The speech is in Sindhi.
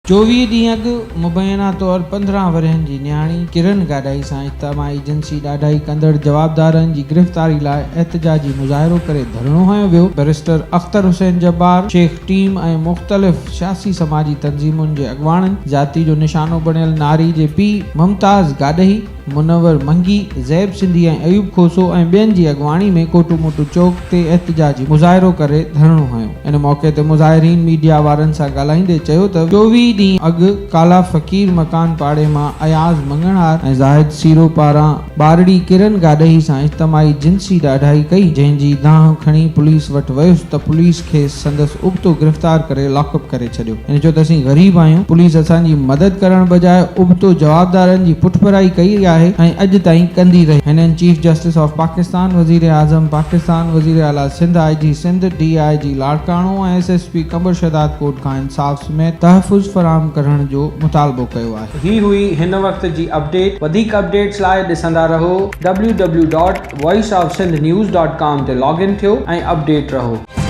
24 ڏينهن اڳ مبينا طور 15 ورهين جي نياڻي ڪرن گاڏائي سان اجتماعي جنسي ڏاڍائي ڪندڙ جوابدارن جي گرفتاري لاء احتجاجي مظاهرو ڪري ڌرڻو هنيو ويو. بئريسٽر اختر حسين جبار، شيخ ٽيم ۽ مختلف سياسي سماجي تنظيمن جي اڳواڻن زيادتي جو نشانو بڻيل ناري جي پيء ممتاز گاڏهي، منور منگي، زيب سنڌي ۽ ايوب کوسو ۽ ٻين جي اڳواڻي ۾ ڪوٽو موٽو چوڪ تي احتجاجي مظاهرو ڪري ڌرڻو هنيو. ان موقعي تي مظاهرين ميڊيا وارن سان ڳالهائيندي چيو ته 24 ڏينهن اڳ ڪالا فقير مڪان پاڙي مان اياز مڱڻهار ۽ زاهد سيرو پاران ٻارڙي ڪرن گاڏهي سان اجتماعي جنسي ڏاڍائي ڪئي جنهن جي دانهن کڻي پوليس وٽ ويس ته پوليس کيس سندس ابتو گرفتار ڪري لاڪپ ڪري ڇڏيو. هن چيو ته اسين غريب آهيون، پوليس اسان جي مدد ڪرڻ بجاء ابتو جوابدارن جي پٺڀرائي ڪئي آهي ۽ اڄ تائين ڪندي رهي. هنن چيف جسٽس آف پاڪستان، وزيراعظم پاڪستان، وزيراعليٰ Sindh, I G Sindh, D I G Larkana ۽ S S P Qambar Shahdadkot کان انصاف سميت تحفظ فراهم ڪرڻ جو مطالبو ڪيو آهي. هي هئي هن وقت جي اپڊيٽ، وڌيڪ اپڊيٽس لاء ڏسندا رهو W W dot voice of Sindh news dot com تي لاگ ان ٿيو ۽ اپڊيٽ رهو.